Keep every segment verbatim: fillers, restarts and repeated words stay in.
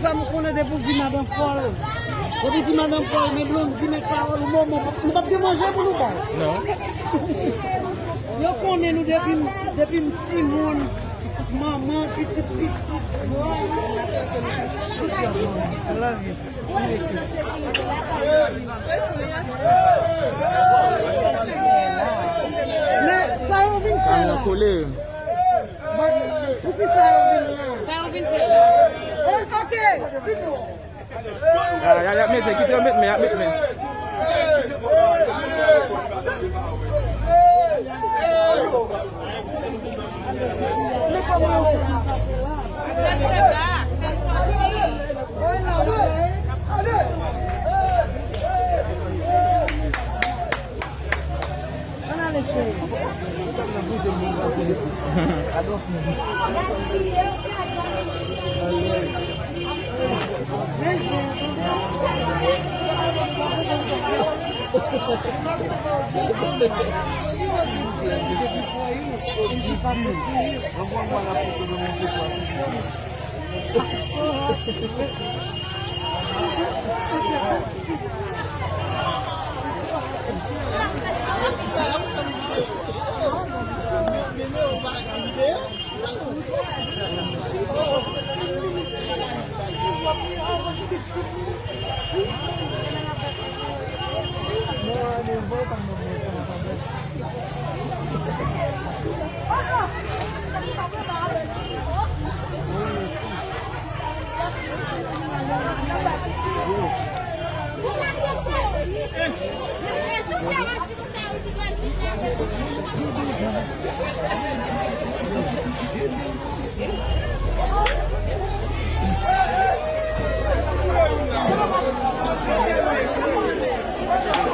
Sa m konnen depi w di madan Paul. Depi w di madan Paul, men Blondy, men Carole, ou bon, bon, nou p ap gen manje pou nou bay. Non. Yo konnen nou depi, depi m timoun, manman, pitit, pitit. Good job, mommy. I love you. You make this. Men sa yo vin fè la. Pou ki sa yo vin la? Sa yo vin fè la. Ok. Ya, ya, y ap mete, kite yo met men, y ap met men. Ann ale, cheri.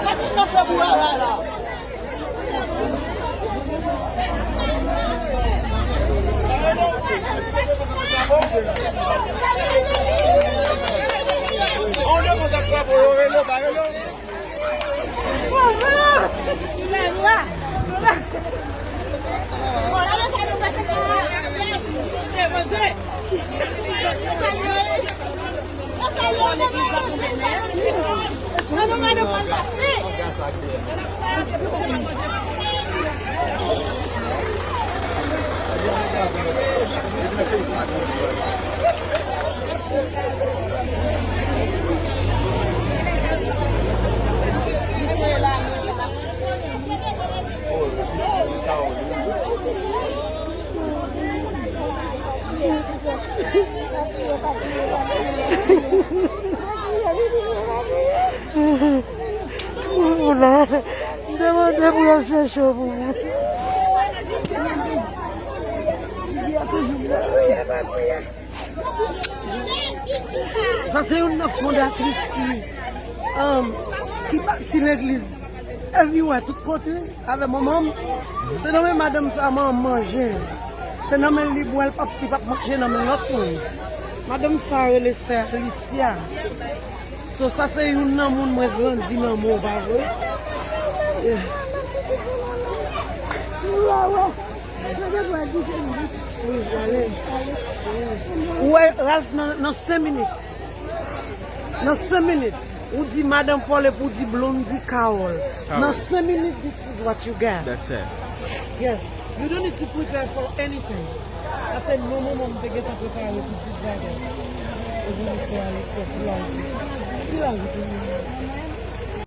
Sa ki nan fè pou Rara la? Ou la, m te mande pou yo chèche w pou mwen. Sa se youn nan fondatris ki, um, ki bati legliz everywhere, tout kote, avè manman m. Se nan men madanm sa manman manje. Se nan men li bwè, l p ap, li p ap manje nan men lòt moun. Madanm sa rele sè Alicia. So, sa se youn nan moun mwen grandi nan men w, pa vre? Yeah. Ou wè, Ralph, nan, nan senk minit. Nan senk minit, ou di Madanm Paul epi ou di Blondy Carole. Nan senk minit, this is what you got. That's it. Yes. You don't need to prepare for anything. Paske non, manman m te gentan prepare pou tout bagay. Ozili se ale se pou lavi. Ki lavi pou mwen?